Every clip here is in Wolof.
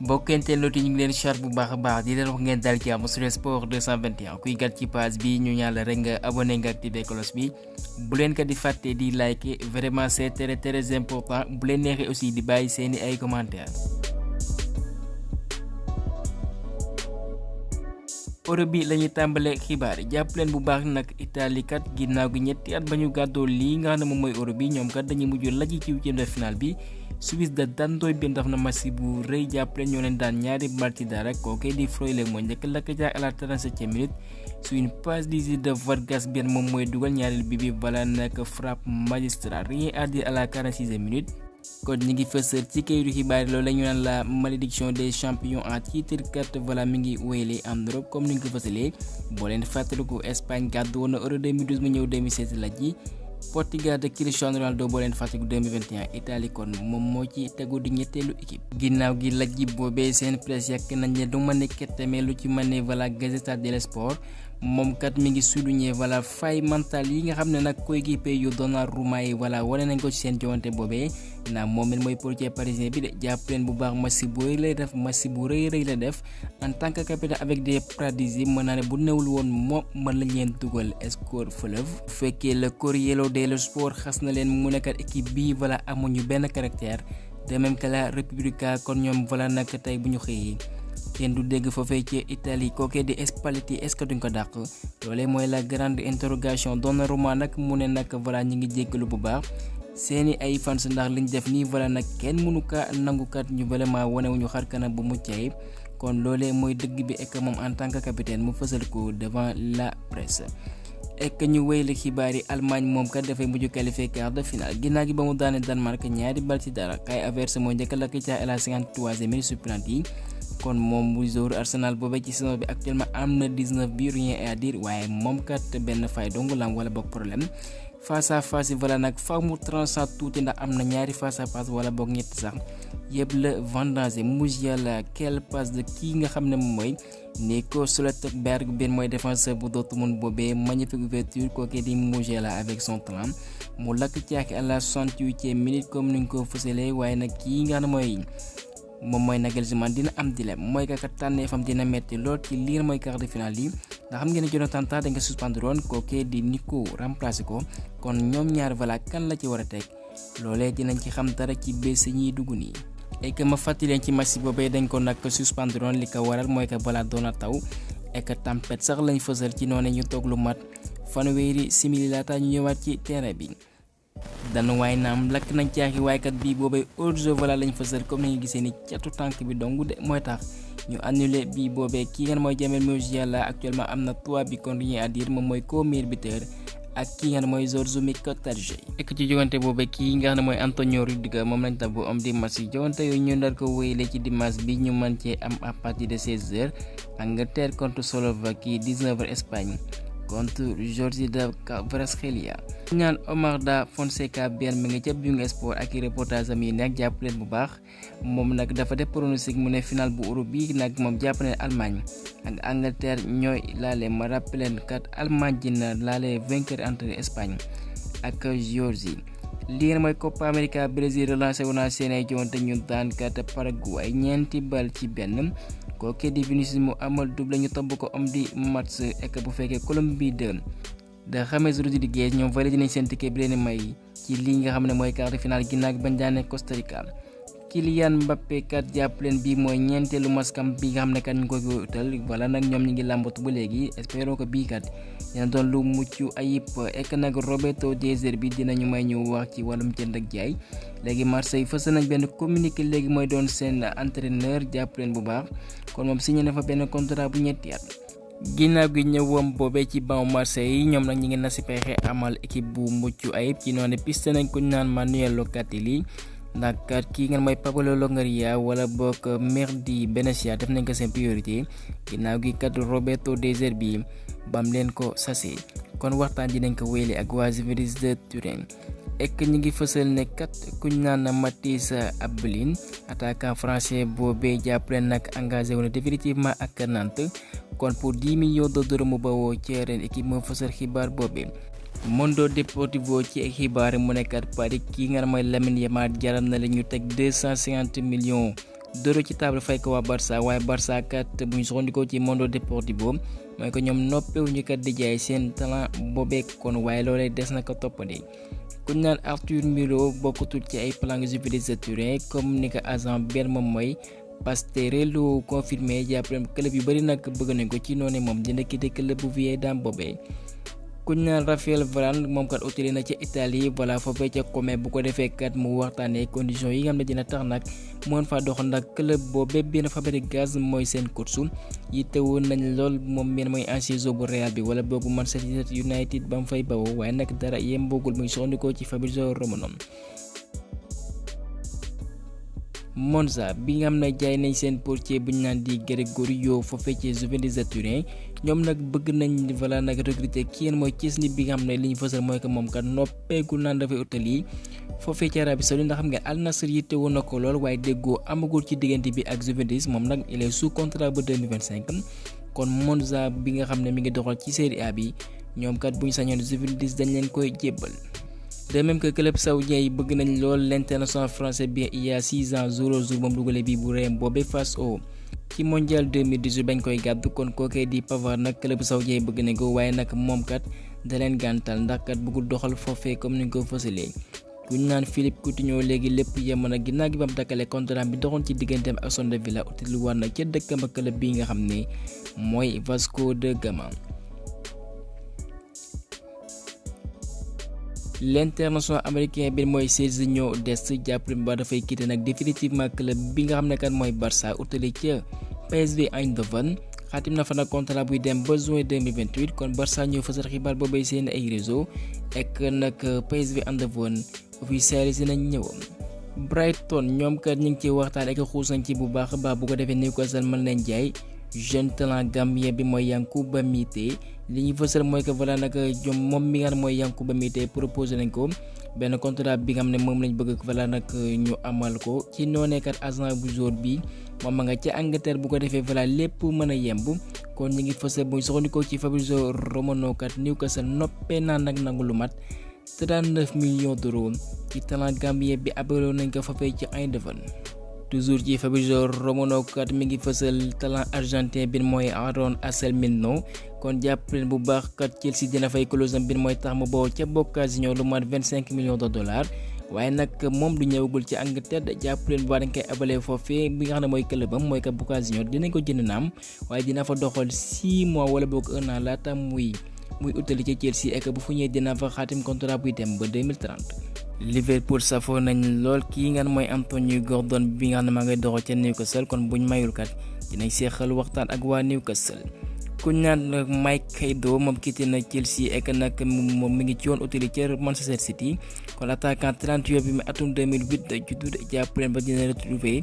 bokkente loti ñu ngi leen char bu baax a baax di leen wax ngeen dal ci am sur sport 221 kuy gat ci page bi ñu ñaan la rek nga abonné nga activé cloche bi bu leen ko di fàtte di like vraiment c'est très important bu leen neexee aussi di bàyyi seeni ay commentaires. Europe bi lañuy tàmbale xibaar jàpp leen bu baax nag Italie kat ginnaaw gi ñetti at ba ñu gàddoo lii nga xam ne moom mooy Europe bi ñoom kat dañuy mujj laj ci huitième de finale bi. Suisse da dandooy benn daf na match bu rëy jàppale ñoo leen daan ñaari bal ci dara kooku di Freuler moo njëkk lakk jaar à la 37e minute sur une passe de Vargas benn moom mooy dugal ñaareel bi bala nag frappe magistral rien à dire à la 46e minute. kon ñi ngi fësal ci kayitu xibaar loolu la ñu naan la malédiction des champions en titre kat voilà mi ngi wéyale en Europe comme ni nga ko fësalee boo leen fàttaliku Espagne gàddu woon na Euro 2012 mu ñëw 2016 la ji. Portugal de Cristiano Ronaldo boo leen fàttaliku 2021 Italie kon moom moo ci tegu di ñetteelu équipe. ginnaaw gi lajji boobee seen presse yàq nañ ne du ma nekk tamit lu ci mën ne voilà Gazzetta dello Sport moom kat mi ngi souligner voilà faille mentale yi nga xam ne nag coéquipier yu Donnarumma yi voilà wane nañ ko ci seen joŋante boobee naa moom it mooy portier parisien bi de jàpp leen bu baax match bu rëy lay def match bu rëy la def en tant que capitaine avec des pradisi mën naa ne bu newul woon moom mën lañ leen dugal score fleuve bu fekkee le Corriere dello Sport xas na leen mu nekkat équipe bii voilà amuñu benn caractère de même que la Repubblica kon ñoom voilà nag tey bu ñu xëyee kenn du dégg foofee ci Italie kookee di Spalletti est-ce que duñ ko dàq loolee mooy la grande interrogation Donnarumma nag mu ne nag voilà ñu ngi jéggalu bu baax seeni ay fans ndax liñ def nii voilà nag kenn mënu ka nangukat ñu vraiment wanewuñu xar kanam bu mucc ayib kon loolee mooy dëgg bi ek moom en tant que capitaine mu fësal ko devant la presse. ek ñu wéyale xibaar yi Allemagne moom kat dafay mujj qualifié quart de finale ginnaaw gi ba mu daane Danemark ñaari bal ci dara Kai Havertz moo njëkk a lakk ca à la 53e minute suppléante yi kon moom muy joueur Arsenal boobee ci saison bi actuellement am na 19 bi rien à dire waaye moom kat benn fay dong lam wala boog problème face à face yi voilà nag faw mu tranchant tuuti ndax am na ñaari face à face wala boog ñett sax yëpp la vendanger Musiala quelle passe de kii nga xam ne moom mooy Nico Schlotterberg benn mooy défenseur bu Dortmund boobee magnifique ouverture kooku di Musiala avec son talent mu lakk caaki à la 68e minute comme ni ñu ko fësalee waaye nag kii nga xam ne moom mooy Nagelsmann dina am dilemme mooy kaka tànneefam dina metti lool ci lii mooy quart de finale yi ndax xam ngeen ne Jonathan Tah dañ ko suspendre woon kooku di Nico remplacé ko kon ñoom ñaar voilà kan la ci war a teg loolee dinañ ci xam dara ci bés ñiy dugg nii. et que ma fàttali leen ci match boobee dañ ko nag suspendre woon li ko waral mooy que balaa doon a taw et que tempête sax lañ fësal ci noonu ñu toog lu mat fanweeri simili laata ñu ñëwaat ci terrain bi. danu waaye naam lakk nañ caaxi waaykat bii boobee hors-jeu voilà lañ fësal comme ni nga gisee ni catu tànk bi dong de mooy tax ñu annulé bii boobee kii ngeen mooy Jamal Musiala actuellement am na 3 bi kon rien à dire moom mooy co-meilleur buteur ak kii nga xam ne mooy Georges Mkhitaryan ek ci jogante boobee kii nga xam ne mooy Antonio Rudiger moom lañ tabb homme du match yi jogante yooyu ñu ndar ko wéyale ci dimanche bi ñu mën cee am à partir de 16h Angleterre contre Slovaquie 19h Espagne contre Géorgie de Kvaratskhelia ñaan Omar Da Fonseca benn mi ngi ca Bein Sport ak i reportage am yi nag jàpp leen bu baax moom nag dafa def pronostic mu ne final bu Europe bi nag moom jàpp ne Allemagne ak Angleterre ñooy laale ma rappelé kat Allemagne dina laale vainqueur entre Espagne ak Géorgie. lii mooy Copa America Brésil relancé wu naa seen ay joŋante ñu daan kat Paraguay ñeenti bal ci benn. kooku di Vinicius mu amal double ñu tobb ko homme du match ek bu fekkee Colombie 2 de James Rodríguez ñoom validé nañ seen ticket bi leen may ci lii nga xam ne mooy quart de finale ginnaaw bañ daane Costa Rica. Kylian Mbappé kat jàpp leen bii mooy ñeenteelu maskam bi nga xam ne kat ñu ko utal wala nag ñoom ñu ngi làmbatu ba léegi espérons que bii kat dina doon lu mucc ayib ek nag Roberto De Zerbi dinañu may ñu wax ci wàllum jënd ak jaay. léegi Marseille fës nañ benn communiqué léegi mooy doon seen entraîneur jàpp leen bu baax kon moom signé na fa benn contrat bu ñetti at. ginnaaw gi ñëwam boobee ci banc Marseille yi ñoom nag ñi ngi na si pexe amal équipe bu mucc ayib ci noonu piste nañ ko naan Manuel Locatelli ndax kat kii ngeen mooy Pablo Longoria wala boog Merdi Benatia def nañ ko seen priorité ginnaaw gi kat Roberto De Zerbi bam leen ko sase kon waxtaan dinañ ko wéyale ak waa Juventus de Turin. ek ñi ngi fësal ne kat kuñ naan Matthijs Abelin attaquant français boobee jàpp leen nag engagé wu na définitivement ak Nantes kon pour 10 millions de dollars mu bawoo ci ren équipe moo fësal xibaar boobee. Mundo Deportivo ci xibaar mu nekkat Paris kii nga mooy Lamine Yamal jaral na la ñu teg 250 millions doro ci table fay ko waa Barça waaye Barça kat bu ñu soxandikoo ci Mundo Deportivo mooy ko ñoom noppewuñu kat di jaay seen talent boobee kon waaye loolee des na ko toppandi. ku ñu naan Arthur Melo bokkutul ci ay plan Juventus de Turin comme ni ko agent benn moom mooy Pasterello confirmé jàppale club yu bëri nag bëgg nañ ko ci noonu moom dina quitté club bu Viedam boobee. ku ñu naan Raphaël Varane moom kat utile na ca Italie voilà foofee ca Como bu ko defee kat mu waxtaanee conditions yi nga xam ne dina tax nag moon fa dox nag club boobee benn Fabregas mooy seen coach yittewoon nañ lool moom benn mooy ancien joueur bu Real bi wala boogu Manchester United ba mu fay bawoo waaye nag dara yemboogul muy soxandikoo ci Fabrizio Romano. Monza bi nga xam ne jaay nañ seen portier bu ñu naan di Gregorio foofee ci Juventus de Turin ñoom nag bëgg nañ voilà nag recruter kii mooy Chesney bi nga xam ne li ñu fësal mooy que moom kat noppeegul naan dafay utali foofee ci Arabie Saoudite ndax xam nga Al Nassr yitte woon na ko lool waaye déggoo amagul ci diggante bi ak Juventus moom nag il est sous contrat ba 2025 kon Monza bi nga xam ne mi ngi doxal ci Serie A bi ñoom kat bu ñu sañoon Juventus dañ leen koy jébbal. de même que club saoudien yi bëgg nañ lool l'international français bi il y a 6 ans jour au jour moom dugale bi bu réem boobee face au ci mondial 2018 bañ koy gàddu kon kookee di Pavard nag club saoudien yi bëgg nañ ko waaye nag moom kat da leen gàntal ndax kat bëggul doxal foofee comme ni ko fësalee. ku ñu naan Philippe Coutinho léegi lépp yemoon na ginnaaw gi ba mu takkale contrat bi doxoon ci digganteem ak Aston Villa utili war na ca dëkkam ak club bi nga xam ne mooy Vasco da Gama. L'international américain bi mooy Serginho Dest jàppale ba dafay quitté nag définitivement club bi nga xam ne kat mooy Barça utali ca PSV Eindhoven xaatim na fa nag contrat buy dem ba juin 2028 kon Barça ñëw fësal xibaar boobay seen ay réseau ak nag PSV Eindhoven officialisé nañ ñëwam. Brighton ñoom kat ñu ngi ci waxtaan ak xuus nañ ci bu baax a baax bu ko defee Newcastle mën leen jaay jeune talent gambien bi mooy Yankuba Mité li ñu fësal mooy que voilà nag moom mi nga xam mooy Yankuba Mité proposé nañ ko benn contrat bi nga xam ne moom lañ bëgg voilà nag ñu amal ko ci nooneekat agent bu jour bi moom ma nga ca Angleterre bu ko defee voilà lépp mën a yemb kon ñu ngi fësal bu ñu soxandikoo ci Fabrizio Romano kat Newcastle noppee naa nag nangu lu mat 39 millions d'euros ci talent gambien bi abaloon nañ ko foofee ci Eindhoven. toujours ci Fabrizio Romano kat mi ngi fësal talent argentin bi mooy Aaron Asselminno kon jàpp leen bu baax kat Chelsea dina fay clause bi mooy tax mu boo ca Boca Juniors lu mat 25 millions de dollars waaye nag moom du ñëwagul ci Angleterre jàpp leen bu baax dañ koy abalee foofee bi nga xam ne mooy clubam mooy que Boca Juniors dinañ ko jënd naam waaye dina fa doxal 6 mois wala boog 1 an laata muy utali ca Chelsea et que bu fu ñëwee dina fa xaatim contrat buy dem ba 2030. Liverpool safoo nañ lool kii nga xam mooy Anthony Gordon bi nga xam ne maa ngay doxal ca Newcastle kon buñ mayul kat dinañ seexal waxtaan ak waa Newcastle. ku ñaan Mike Kaydo moom quitté na Chelsea et que nag moom mi ngi ci yoon utali ca Manchester City kon attaquant 38 bi mu atum 2008 juddu jàppaleen ba dina retrouver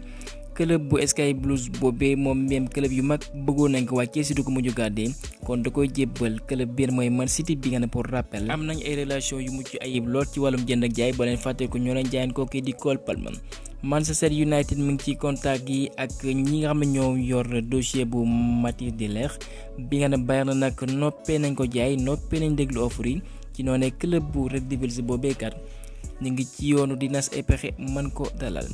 club bu Sky Blues boobee moom même club yu mag bëggoon nañ ko waa Chelsea du ko mujj gàddee kon da koy jébbal club biir mooy Man City bi nga ne pour rappel am nañ ay relation yu mucc ayib lool ci wàllum jënd ak jaay ba leen fàtte ko ñoo leen jaayan kooku di Cole Palmer. Manchester United mi ngi ci contact yi ak ñi nga xam ne ñoo yor dossier bu Mathys de Ligt bi nga ne Bayern nag noppee nañ ko jaay noppee nañ déglu offre yi ci noonee club bu Red Devils boobee kat ñu ngi ci yoonu di nas ay pexe mën ko dalal.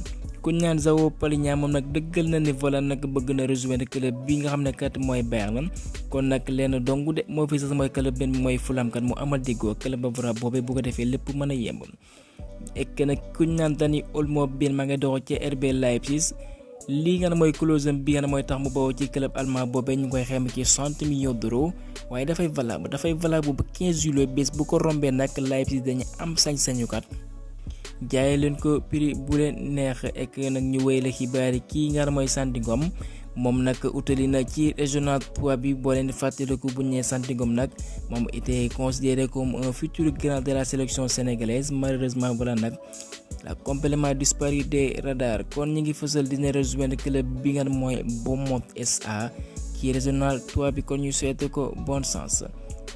ku ñaan João Palhinha moom nag dëggal na ni voilà nag bëgg na rejoindre club bi nga xam ne kat mooy Bayern kon nag leen dong de moo fi sax mooy club benn mooy Fulham kat mu amal déggoo club ba boobee bu ko defee lépp mën a yemb. ek nag ku ñaan Dani Olmo benn ma nga dox ci RB Leipzig lii nga ne mooy clause bi nga ne mooy tax mu bawoo ci club allemand boobee ñu koy xayma ci 60 millions d'euros waaye dafay valable ba 15 juillet bés bu ko rombee nag Leipzig dañu am sañ-sañu kat jaay leen ko prix bu leen neex ek nag ñu wéy la xibaar yi kii nga mooy Sandy Ngom moom nag utali na ci régional 3 bi boo leen fàttaliku bu ñu nee Sandy Ngom nag moom était considéré comme un futur grand de la sélection sénégalaise malheureusement voilà nag la complètement disparu des radars kon ñu ngi fësal dina rejoindre club bi nga mooy Beaumont SA ci régional 3 bi kon ñu souhaité ko bon sens.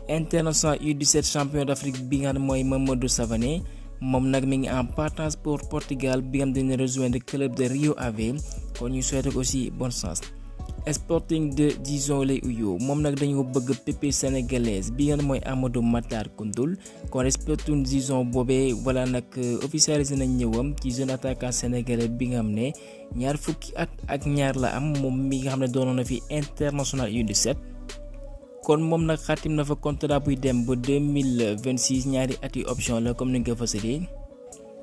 international U17 champion d'Afrique bi nga mooy Mamadou Savané moom nag mi ngi en partance pour Portugal bi nga xam dina rejoindre club de Rio Ave kon ñu souhaité ko aussi bonne chance. Sporting de Dijon lay uyoo moom nag dañoo bëgg pépé sénégalaise bi nga mooy Amadou Matar Koundoul kon Sporting Dijon boobee wala nag officialisé nañ ñëwam ci jeune attaquant sénégalais bi nga xam ne ñaar fukki at ak ñaar la am moom mi nga xam ne doonoon na fi international U17 kon moom nag xaatim na fa contrat buy dem ba 2026 ñaari at yi option la comme ni nga ko fasalee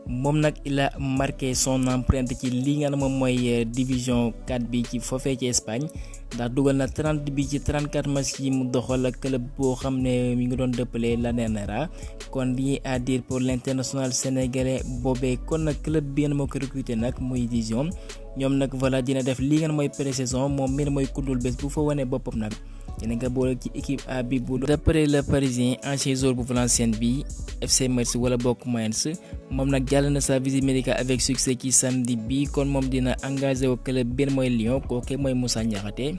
moom nag il a marqué son empreinte ci li nga xam ne moom mooy division 4 bi ci foofee ci Espagne ndax dugal na 30 bi ci 34 matchs yi mu doxal ak club boo xam ne mi ngi doon dëppale l'ANR kon lii à dire pour l'international sénégalais boobee kon nag club bi ngeen moo ko recruté nag muy Dijon ñoom nag voilà dina def li ngeen mooy pré-saison moom mi mooy Koundoul bés bu fa wane boppam nag dina nga boole ci équipe A bi bu d'après le Parisien ancien joueur bu Valenciennes bi FC Metz wala bokk Mayence moom nag jàll na sa visite médicale avec succès ci samedi bi kon moom dina engagé au club bi mooy Lyon kooke mooy Moussa Niakhaté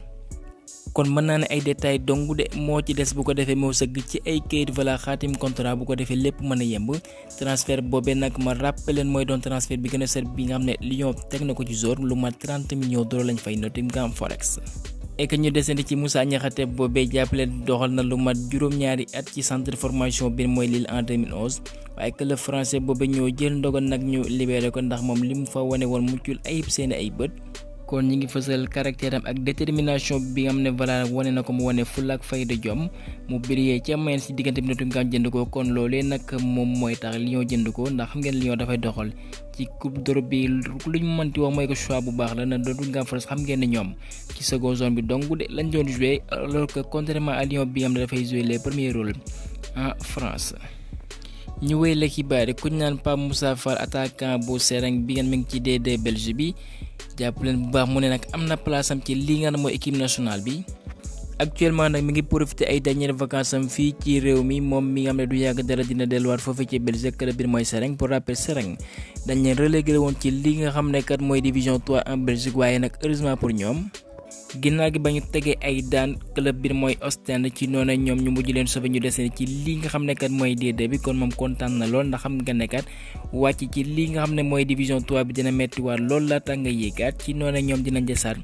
kon mën naa ne ay détails dong de moo ci des bu ko defee moo sëgg ci ay kayit voilà xaatim contrat bu ko defee lépp mën a yemb transfert boobee nag ma rappelé leen mooy doon transfert bi gën a seet bi nga xam ne Lyon teg na ko ci jour lu mat 30 millions d'euros lañ fay Nottingham Forest. et que ñu desandi ci Moussa Niakhaté boobee jàppale doxal na lu mat juróom-ñaari at ci centre de formation bi mooy Lille en 2011 waaye club français boobee ñoo jël ndogal nag ñu libéré ko ndax moom li mu fa wane woon muccul ayib seeni ay bët. kon ñi ngi fësal caractère am ak détermination bi nga xam ne voilà wane na ko mu wane fulla ak fayda jom mu brillé ca Mayence ci diggante bi Nottingham jënd ko kon loolee nag moom mooy tax Lyon jënd ko ndax xam ngeen Lyon dafay doxal ci coupe d'Europe bi lu ñu mënti wax mooy ko choix bu baax la na Nottingham Forest xam ngeen ne ñoom ci second zone bi donc de lañ doon joué alors que contrairement à Lyon bi nga xam ne dafay joué les premiers rôles en France. ñu wéy la xibaar yi ku ñu naan Pape Moussa Fall attaquant bu Sereng bi ngeen mi ngi ci D2 Belge bi jàpp leen bu baax mu ne nag am na place am ci li nga xam ne mooy équipe nationale bi actuellement nag mi ngi profité ay dernières vacances am fii ci réew mi moom mi nga xam ne du yàgg dara dina delluwaat foofu ci Belgique club bi mooy Sereng pour rappel Sereng dañ leen relégué woon ci li nga xam ne kat mooy division 3 en Belgique waaye nag heureusement pour ñoom ginnaaw gi ba ñu tegee ay daan club bi mooy Ostende ci noonu ñoom ñu mujj leen sauvé ñu desee ci li nga xam ne kat mooy D2 bi kon moom kontaan na lool ndax xam nga ne kat wàcc ci li nga xam ne mooy division 3 bi dina mettiwaat lool laata nga yéegaat ci noonu ñoom dinañ desaat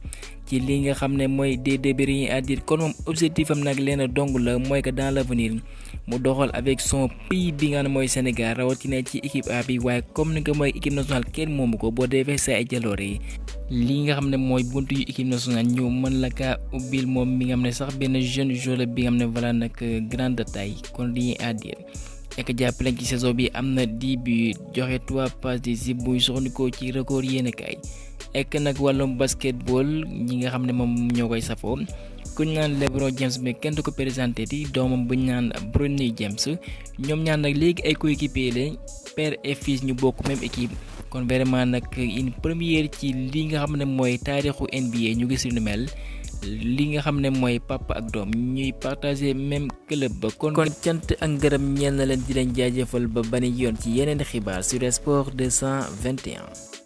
ci li nga xam ne mooy D2 bi rien à dire kon moom objectif am nag leen a dong la mooy que dans l'avenir mu doxal avec son pays bi nga xam ne mooy Sénégal rawatina ci équipe A bi waaye comme ni nga mooy équipe nationale kenn moomu ko boo defee sa ay jaloore yi li nga xam ne mooy buntu yu équipe nationale ñu mën la kaa ubbil moom mi nga xam ne sax benn jeune joueur bi nga xam ne voilà nag grande taille kon rien à dire et que jàppale ci saison bi am na 10 buts joxe 3 passes décisives buy soxandikoo ci record yéen kaay et que nag wàllum basketball ñi nga xam ne moom ñoo koy safoo ku ñu naan LeBron James mais kenn du ko présenté ti doomam bu ñu naan Bronny James ñoom ñaan nag léegi ay coéquipiers lañ père et fils ñu bokk même équipe kon vraiment nag une première ci li nga xam ne mooy taarixu NBA ñu gis lu mel li nga xam ne mooy papa ak doom ñuy partager même club ba kon cant ak ngërëm ñeel na leen di leen jaajëfal ba bani yoon ci yeneen xibaar sur Sport 221.